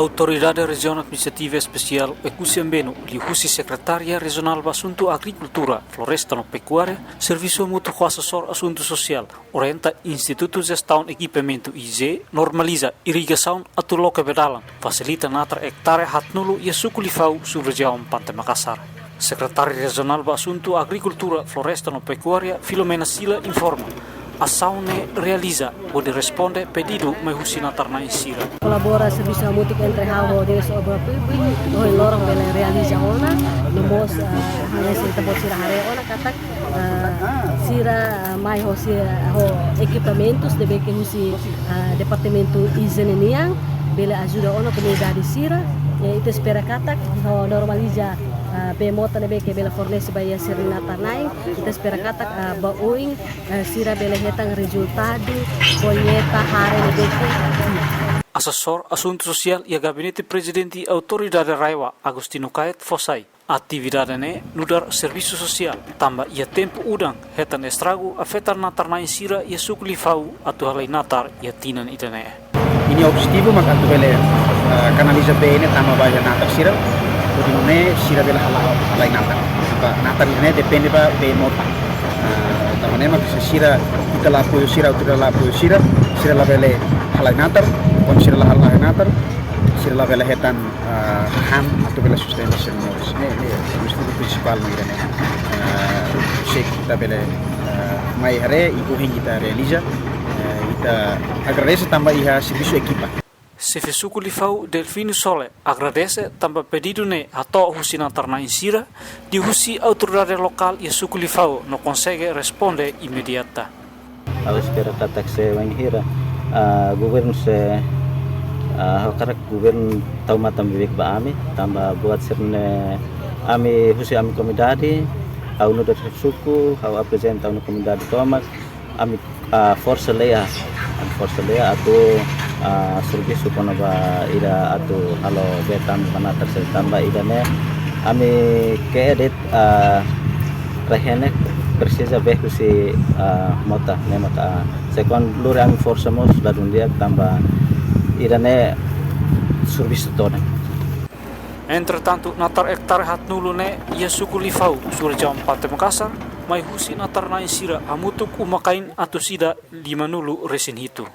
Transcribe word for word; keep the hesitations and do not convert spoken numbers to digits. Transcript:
Autoridade Rejiaun Administrativa Espesiál Oekusi Ambenu, liuhusi Sekretária Rejionál ba Asuntu Agrikultura, Floresta no Pekuária, servisu hamutuk ho Asesór Asuntu Sosiál, orienta Institutu Jestaun Ekipamentu I J, normaliza irrigasaun atu loke ba dalan, fasilita natar ektare haatnulu iha suku Lifau, sub-rejiaun Pante Makasar. Sekretária Rejionál ba Asuntu Agrikultura, Floresta no Pekuária, Filomena Sila informa, asaun ne'e realiza hodi responde pedidu mai husi natar-na'in sira. Kolabora servisu hamutuk entre ha'u ho Dinas Obra Públika, ohin loron bele realiza ona, no mós, ah, hanesan ita-boot sira haree ona katak, ah, sira, ah, mai ho sira, ho ekipamentus ne'ebé ke husi, ah, departamentu I J nian, bele ajuda ona komunidade sira, eh, ita espera katak, ho normaliza, ah, bee mota ne'ebé ke bele fornese ba iha sira-nia natar-na'in, ita espera katak, ah, ba oin, eh, sira bele hetan rezultadu, kolleita hare ne'ebé ke. Asesór Asuntu Sosiál iha Gabinete Prezidente Autoridade RAEOA, Agostinho Kaet fó sai, atividade ne'e nu'udar servisu sosiál, tanba iha tempu udan hetan estragu afeta natar-na'in sira iha suku Lifau atu halai natar iha tinan ida-ne'e. Nia objetivu mak atu bele, eh, kanaliza bee ne'e tama ba iha natar sira, hodi nune'e sira bele hala'o, halai natar. Tanba natar ne'e depende ba bee mota. Eh, tanba ne'e mak se sira, ita la apoiu sira, ita la apoiu sira, sira labele halai natar, kuandu sira la halai natar, sira labele hetan, eh, han atu bele sustenta sira-nia moris. Ne'e, ne'e, objetivu prinsipál mak ida-ne'e. Eh, se ita bele, eh, mai haree, i ohin ita realiza, eh, ita agradese tanba iha servisu ekipa. Xefe Suku Lifau Delfino Sole agradese tanba pedidu ne'e hato'o husi natar-na'in sira, liuhusi autoridade lokál iha suku Lifau no konsege responde imediata. Ha'u espera katak se wainhira, ah, governu sei, ah, ha'u hakarak governu tau matan beibeik ba ami, tanba buat sira-ne'e ami husi ami komunidade, ha'u nu'udar suku, ha'u aprezenta ha'u-nia komunidade tomak, ami, ah, forsa lea, ami forsa lea atu, ah, servisu kona-ba ida atu halo bee tama ba natar sira tanba ida-ne'e, ami ke'e de'it, ah, rai-henek presiza bee husi, ah, mota, ne'e mota, ah, se kuandu lori ami forsa mós ladún di'ak tanba ida-ne'e servisu todan. Entretantu, natar ektare haatnulu ne'e iha suku Lifau, sub-rejiaun Pante Makasar, mai husi natar-na'in sira hamutuk uma-kain atus ida limanulu resin hitu.